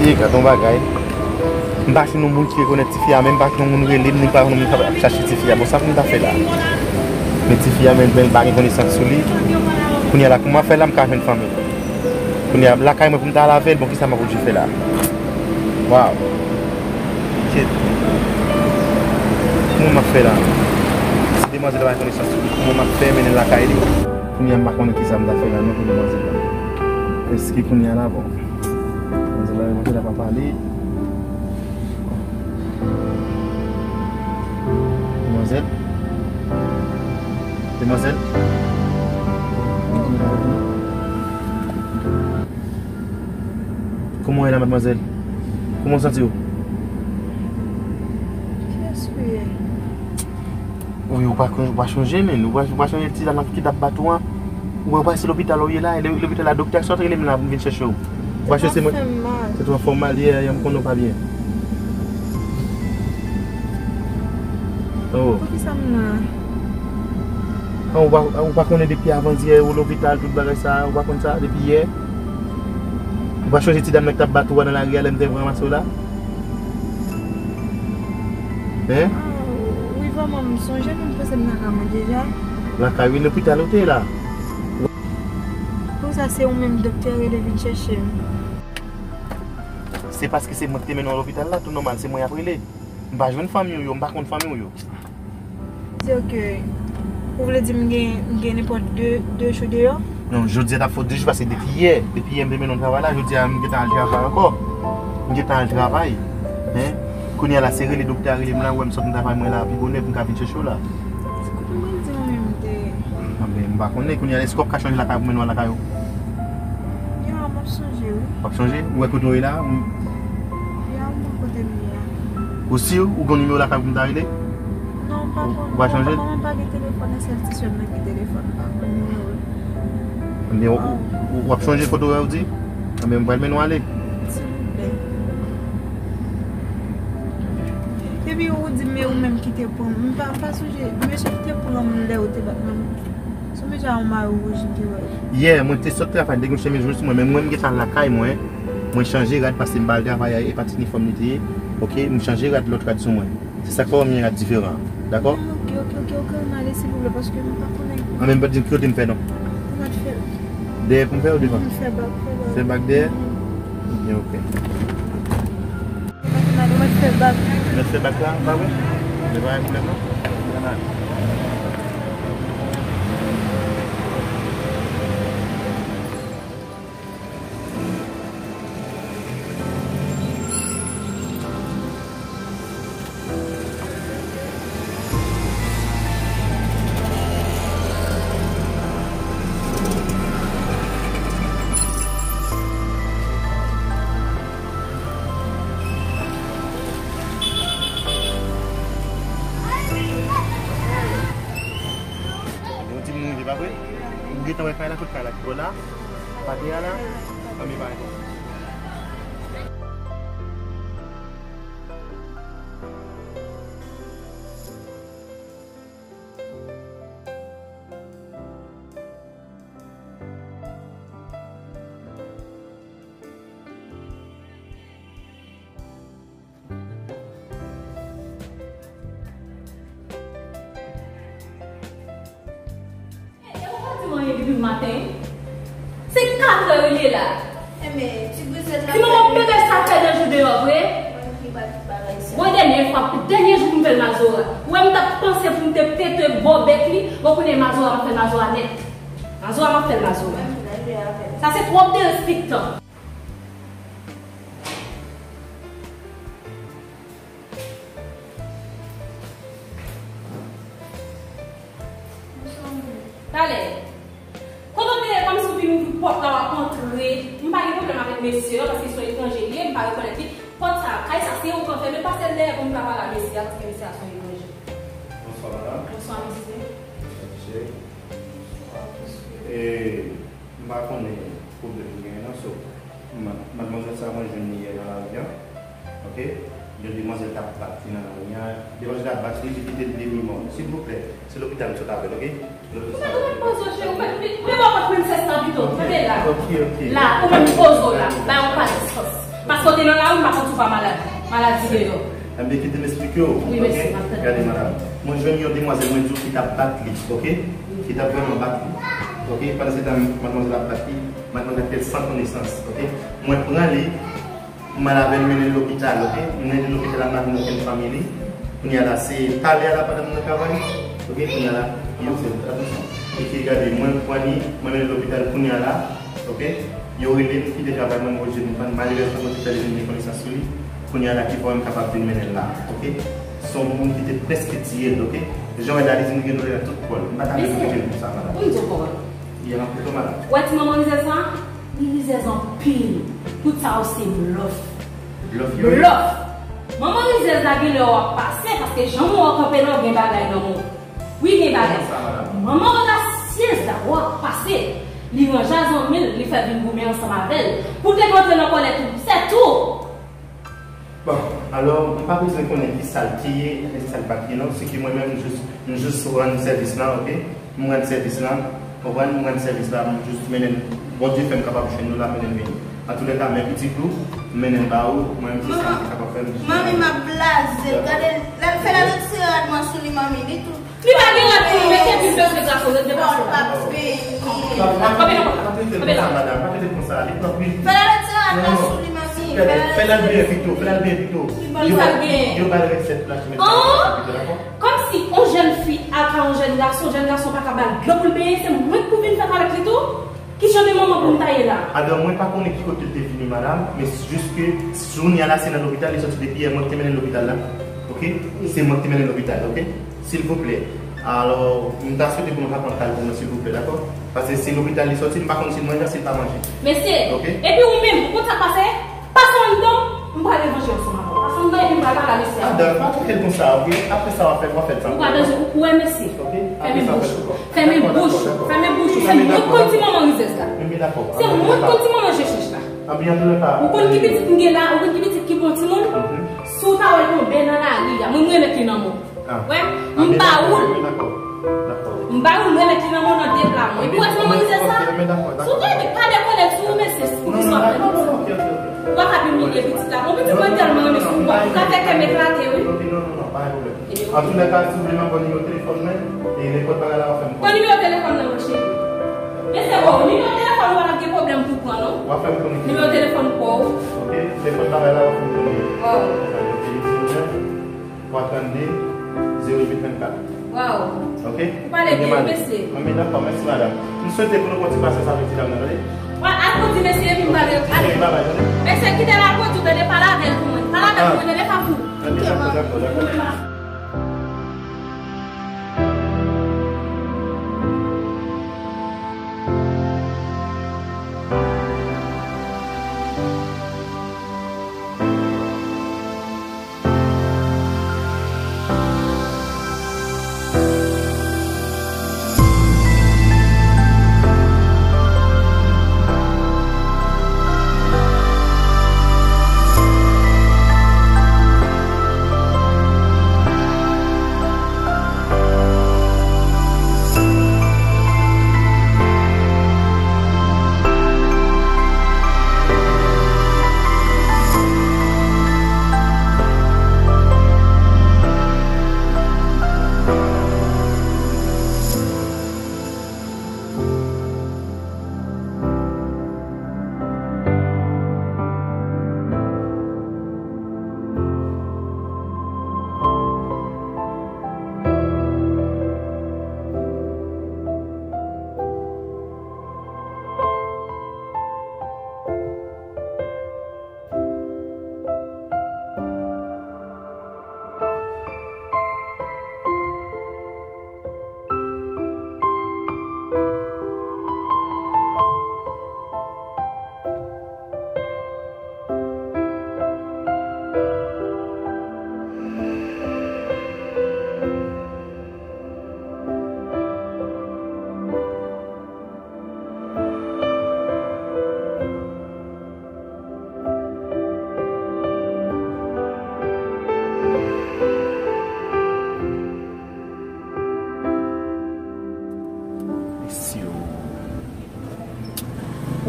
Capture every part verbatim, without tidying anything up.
Mesye, gad yon bagay. M pa jwenn yon moun ki rekonèt tifi a, menm pa jwenn yon moun rele m, ni pa jwenn yon moun k ap chache tifi a. Bon, sa pou m ta fè la? Men tifi a, men, men l pa gen konesans sou li. Kounye a la, kòman m ap fè la, m ka jwenn fanmi l? Kounye a, lakay mwen pou m ta al avè l, bon, kisa m ap oblije fè la? Waw. Kèt. Kòman m ap fè la? Si demwazèl la pa gen konesans sou li, kòman m ap fè mennen l lakay li? Kounye a, m pa konnen kisa m ta fè la non pou demwazèl la. Èske kounye a la, bon. Demwazèl la, demwazèl la pa pale. Demwazèl. Demwazèl. Kòman w ye la, madmwazèl? Kòman w santi w? Kiyès ou ye? Wi, ou pa, ou pa chonje, men. Ou pa, ou pa chonje ti dam ki t ap bat ou an? Ou wè, ou pa se lopital ou ye la, e lopital la, doktè a sot rele m la pou m vin chèche w. Ou pa chonje se mwen. Tèt ou ap fè w mal, yè, yè, m konnen w pa byen. Oh. Poukisa m la? An, ou pa, ou pa konnen depi avandyè ou lopital, tout bagay sa, ou pa konn sa depi yè? Ou pa chonje ti dam nan ki t ap bat ou a nan lari a lè m te ranmase w la? Hein? Ah, wi, vrèman, m sonje, men m panse m lakay mwen deja. Lakay, wi, lopital ou te ye la. Pou sa, se ou menm doktè rele vin chèche m. Se paske se mwen ki te mennen w lopital la, tou nòmal, se mwen y ap rele. M pa jwenn fanmi w yo, m pa konn fanmi w yo. Di yo ke ou vle di m gen, m gen nenpòt de, de jou deyò? Non, jodi a t ap fè w de jou paske depi yè, depi yè m te mennen w travay la, jodi a m gentan al travay ankò. M gentan al travay. Hein? Kounye a la, se rele doktè a rele m la, wè m sot nan travay mwen la, pi bonè pou m ka vin chèche w la. Kote mwen di w menm te? Anben, m pa konnen. Kounye a, èske w ap ka chanje lakay pou m mennen w al lakay ou? Ya, m ap sonje, wi. W ap sonje? Ou wè kote w ye la? Ya, m wè kote m ye a. Ou si ou gen nimewo lakay pou m ta rele? Non, m pa konn. Ou pa chanje? Mwen pa gen telefòn, e sèl ti sè m nan gen telefòn, m pa konn nimewo l. Anben, ou, ou, ou ap chanje kote w ye, ou di? Anben, m pral mennen w ale. Silvouplè. Epi ou di, men ou menm ki te pran m. M pa, m pa sonje, mesye ki te pran m lè ou te bat mwen. Sou mesye a, yon mayo wouj li te wè. Yè, mwen te sot travay, m te gen yon chemiz wouj sou mwen, men mwen, m gentan lakay mwen. Mwen chanje rad paske m pa al travay a, e pa ti inifòm li te ye. Oke, m chanje rad, lòt rad sou mwen. Se sa k fè w wè m gen rad diferan. Dakò? Oke, oke, oke, oke, ann ale, silvouplè, paske m pa konnen. Anben, m pa t di w ki kote m fè non. Ou mèt fè. Dèyè pou m fè ou devan? M fè bak, fè bak. Fè bak dèyè? Mhm. Byen, oke. Ou mèt fè bak. Ou mèt fè bak la, pa vre? Men pa gen pwoblèm non. Ann ale. Yon ti moun rive, pa vre? Ou gentan wè kay la, kot kay la, ki bò la? Pa dèyè la? Anben, pa gen pwoblèm. E ou pa di m anyen depi maten? Se katrè li ye la. Enben, ti grizèt la. Ti manman bebe sa fè de jou deyò vre. Mwen ki pa di bagay sa. Bon, dènye fwa, dènye jou pou m fè l mazora. Ou wè m t ap panse pou m te pete bò bèk li, bon, kounye a mazora m ap fè l mazora nèt. Mazora m ap fè l mazora. Mwen ki nan jwe avè l. Sa se twòp derespektan. Talè. Kote w te ye, kòmsi pwoblèm avèk mesye a, paske se yon etranje li ye, m pa rekonèt li. Pòt sa, kay sa, se ou k anfèmen, pase l dèyè pou m ka pale a mesye a, paske mesye a se yon etranje. Bonswa, madanm. Bonswa, mesye. Bonswa, mesye. E, m pa konnen pwoblèm ki genyen nan, so, ma-, madmwazèl sa, mwen jwenn li yè nan lari a, oke? Yon demwazèl t ap bat li nan lari a, demwazèl t ap bat li, li kite l demi mò. Silvouplè, se lopital m sot avè l, oke? Ou pa bezwen poze w, cheri. Ou pa, ou pa, ou pa princess la pito. Tande la. Ok, ok. La, ou menm poze w la. Ba yon pa distans. Paske w te nan lari, m pa konn si w pa malad. Maladi deyò. Ebyen, kite m esplike w. Wi, mèsi, m ap tande. Gade, madanm. Mwen jwenn yon demwazèl, mwen di w, ki t ap bat li, ok? Ki t ap vrèman bat li. Ok? Pandan se tan, madmwazèl ap bat li, madmwazèl te san konesans, ok? Mwen pran li, m al avè l, mennen l lopital, ok? M mennen l lopital, la m pa jwenn okenn fanmi li. Kounye a la, se talè a la pandan m nan travay, ok? Kounye a la, yo, se, atansyon. Ok, gade, mwen pran li, mwen mennen l lopital kounye a la, ok? Yo rele m, kite travay mwen, mwen oblije depann. Malerèzman, mwen te fè li vin gen konesans sou li. Kounye a la, ki fè m kapab vin mennen l la, ok? Se yon moun ki te prèske tiye l, ok? Jan w wè la, li di m li gen doulè nan tout kò l. M pa ta menm kite l konsa, madanm. Pou m di w pawòl. Li anpil tou, madanm. Wè ti manman rizèz sa? Li rizèz anpil. Tout sa yo se blòf. Blòf yo ye? Blòf. Manman rizèz la gen lè w ap pase, paske jan w wè w kanpe la, w gen bagay nan men w. Wi, gen bagay. Kòman sa, madanm? Manman odasyèz la, w ap pase. Li ranje a zanmi l, li fè vin goumen ansanm avè l. Pou te montre nan kòlèt ou, se tou. Bon, alò, m pa bezwen konnen ki sa l te ye, ki sa l pa t ye, non. Se ke mwen menm, m jis, m jis rann sèvis la, ok? M rann sèvis la, konprann, m rann sèvis la, m jis mennen l. Bondye fè m kapab jwenn nou la, mennen l vini. Antoulèka, men pitit ou, m mennen l ba ou, mwen menm se sa m te kapab fè, m jis. Manmi, m ap blaze. Gade, fè l al retire rad mwen sou li, manmi, li tou. Li pa gen rad pou l mete, epi l bezwen gason, l deplase. Bon, l p ap peye. Kanpe nan pòt la. Kanpe la. Madanm, pa trete l konsa, li pran pil. Fè l al retire rad la sou li, manmi. Fè l al byen pito, fè l al byen pito. Li ban l sa l genyen. Yo ba l resèt la, sou mèt la pito, dakò? Kòmsi yon jèn fi al ka yon jèn gason, jèn gason pa ka ba l dlo pou l benyen, se mwen k pou vin fèt avèk li tou? Ki jan de manman pou m ta ye la? Alò, mwen pa konnen ki kote l te vini, madanm, men jis ke jounen an la, se nan lopital li soti depi yè, mwen ki te mennen l lopital la. Ok? Se mwen ki te mennen l lopital, ok? Silvouplè. Alò, m ta swete pou nou ka pran kal pou mwen, silvouplè, dakò? Paske se lopital li soti, m pa konn si l manje, si l pa manje. Mesye, ok? Epi ou menm, ou konn sa k pase? Pase anndan, m pral revanje ansanm avè w. Pase anndan epi m pral pale a mesye a. Madanm, pa trete l konsa, ok? Apre sa w ap fè, w ap fè l sa. Ou pa bezwen, ou wè mesye. Ok? Fèmen bouch ou. Fèmen bouch ou. Fèmen bouch ou. Se mwen k konn ti manman rizèz la. Se mwen k konn ti manman je chèch la. Ou konn ki pitit m gen la, ou konn ki pitit ki bon timoun? Si w ta wè l tonbe nan lari a, mwen m remèt li nan men w. Wè, m ba ou l. M ba ou l, mwen mèt li nan men w nan de bra mwen. Epi w wè ti manman rizèz sa? Si w gen pa dekonèt sou ou, mesye, pou ki sa w fè pitit? Ou pa ka imilye pitit la. Bon, pitit mwen tèlman renmen sou ou, ou ka fè kè m eklate, wi. Antoulèka, si w vle, m ap ba w nimewo telefòn mwen, e nenpòt bagay la w ap fè m konnen. Pran nimewo telefòn nan, monchè. Mesye, o, nimewo telefòn ou pa t ap gen pwoblèm pou pran, non. W ap fè m konnen. Nimewo telefòn pa w. Ok, nenpòt bagay la w ap fè m konnen. Waw. Twa trannde, zewo uit vennkat. Waw. Ok? Ou pale byen, mesye. Mwen, men dakò, mèsi, madanm. M swete pou nou pran ti pasyans avèk ti dam nan, tande? Wè, al pou di mesye, epi m pale. Ok, bye bye, tande? Mesye, kite l al pou di w, tande, pale avè l pou mwen. Pale avè l pou mwen, tande, Fafou. Ok, dakò, dakò, dakò.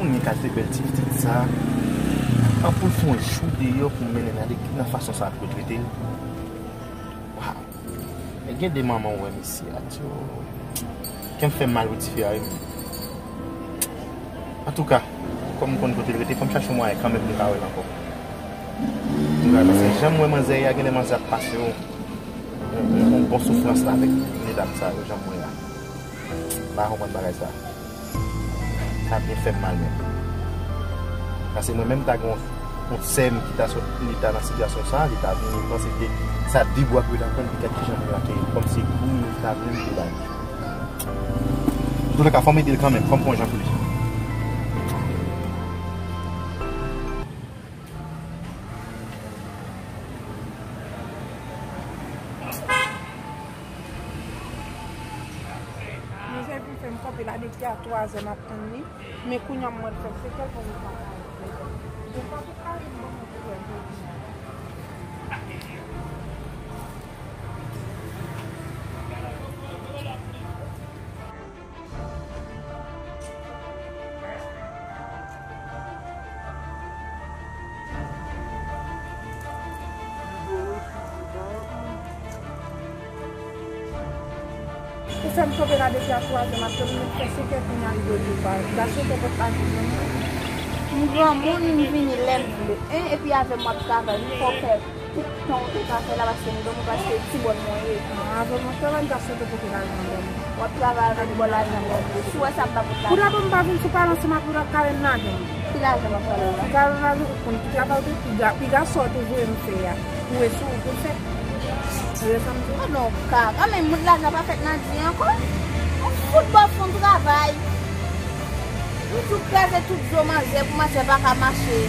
Moun gen kalite bèl ti pitit sa. An pou l fè yon jou deyò pou mennen l ale nan fason sa l ap trete l. Waw. Men gen de manman ou wè mesye a di yo. Kè m fè m mal pou tifi a wi. Antouka, kòm m konn kote l rete, fò m chache yon mwayen kanmenm pou m ka wè l ankò. Pou m ka wè, paske jan m wè manzè ye a, genlè manzè ap pase yon, yon, yon, yon bon soufrans la avèk medam sa yo, jan m wè a. M pa konprann bagay sa. Sa byen fè m mal menm. Paske mwen menm ta gen yon, yon sè m ki ta sot, li ta nan sitiyasyon sa, li ta vin, li panse ke sa de bwa pou yo ta pran, li gad kijan moun yo akèyi l. Kòmsi wi, li ta vin pou bay. Antoulèka, fò m ede l kanmenm, fò m pran jan pou li. Mizè vin fè m kanpe la depi a twazè m ap tann li. Men kounye a m mèt fè se kèl pou m pa ka fè. Yo pa pou kare m ban mwen pou wè jodi a. Ou fè m kanpe la depi a twazè, m ap tann li, fè senkè kounye a li dwe vin pa. Gason te pot lajan nan mwen. M granmoun, m vini lè m vle. En, epi avè m w ap travay, m fè w fè tout tan ou te ka fè la, paske m granmoun, paske ti bòn mwen ye. An, avè m w ap travay, m ta swete pote lajan ban mwen. W ap travay avè m, bò lajan ban mwen. Si w wè sa m pa pot lajan. Pou dabò m pa vin sou pale ansanm ak ou, w t ap kare m lajan. Ki lajan m ap pale la? Ou kare m lajan, ou konn ki travay ou te, piga, piga sa w te voye m fè a. Ou wè si w te fè. Ou wè sa m di w? Oh non, ka, kanmenm, moun lajan pa fèt nan di ankò. Ou fout bò fon travay. M di w kraze tout zo manzè pou manzè pa ka mache.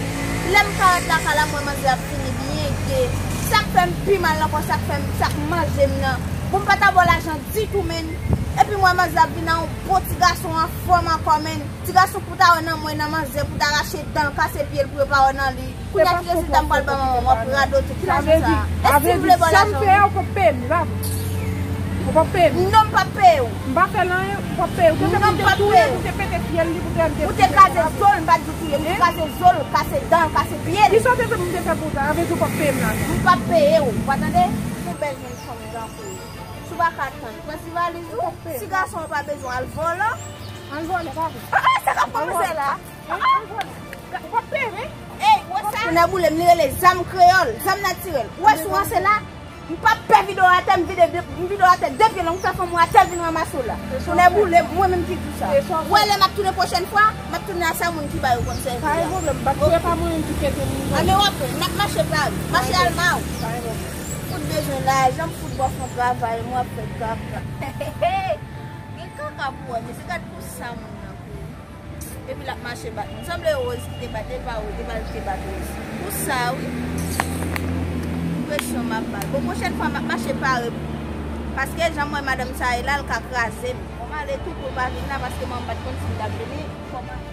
Lè m parèt lakay la, m wè manzè ap fini byen ge. Sa k fè m pi mal ankò, sa k fè m, sa k manje m nan. Bon, m pa ta ba w lajan ditou, menn. Epi m wè manzè ap vin a yon bon ti gason anfòm ankò, menn. Ti gason pou ta wè nan mwen, nan manzè, pou ta rache dan l, kase pye l, pou yo pa wè nan li. Kounye a, ki rezilta m pral ba manman m? W ap radote tout lajan sa a. E si m vle ba w lajan? Sa m fè a, ou p ap peye m, li pa vre. Ou p ap peye m. Non, m p ap peye w. M pa fè l anyen, ou p ap peye w. Non, m p ap peye w. Ou te pete fyèl li, ou te, ou te kraze zo l, m pa di w touye l, ou te kraze zo l, kase dan l, kase pye l. Kisa w te vle pou m te fè pou ou ta? Sa vle di ou p ap peye m lajan. M p ap peye w, ou pa tande? Ou bezwen fanm tankou w. Si w pa ka tann, pran ti valiz ou. Si gason an pa bezwen w, al vòlò. Al vòlò, pa vre. Ah, ah, sa k ap kòmanse la? Ou p ap peye, wi. Ey, wè sa? Tonnè boule m, li rele zam kreyòl, zam natirèl. Ou wè si w ranse la, m p ap pè vide w atè, m vide de, m vide w atè de pye long, m fè fanm ou atè vin ranmase w la. Tonnè boule m, mwen menm ki di w sa. Ou wè lè m ap tounen pwochèn fwa, m ap tounen a sa moun ki ba yo konn sèvi a. Pa gen pwoblèm, m p ap touye pa mwen menm ki kete moun. A, men w ap wè, n ap mache pari, mache al ma ou. Fout bezwen lajan, m fout bò fon travay, m w ap fè kaka. Gen kaka pou wè, mesye, gad pou sa moun nan kouri. Epi l ap mache bat moun. Sanble Rose ki te bat, e pa Rose, e pa l ki te bat Rose. Pou sa, wi. Enpresyon m ap bay. Bon, pwochèn fwa, m ap mache pare pou. Paske jan m wè madanm sa ye la, l ka kraze m. Bon, m ale tou pou l pa vin la, paske mwen m pa t konn si l t ap vini. Fò m mache.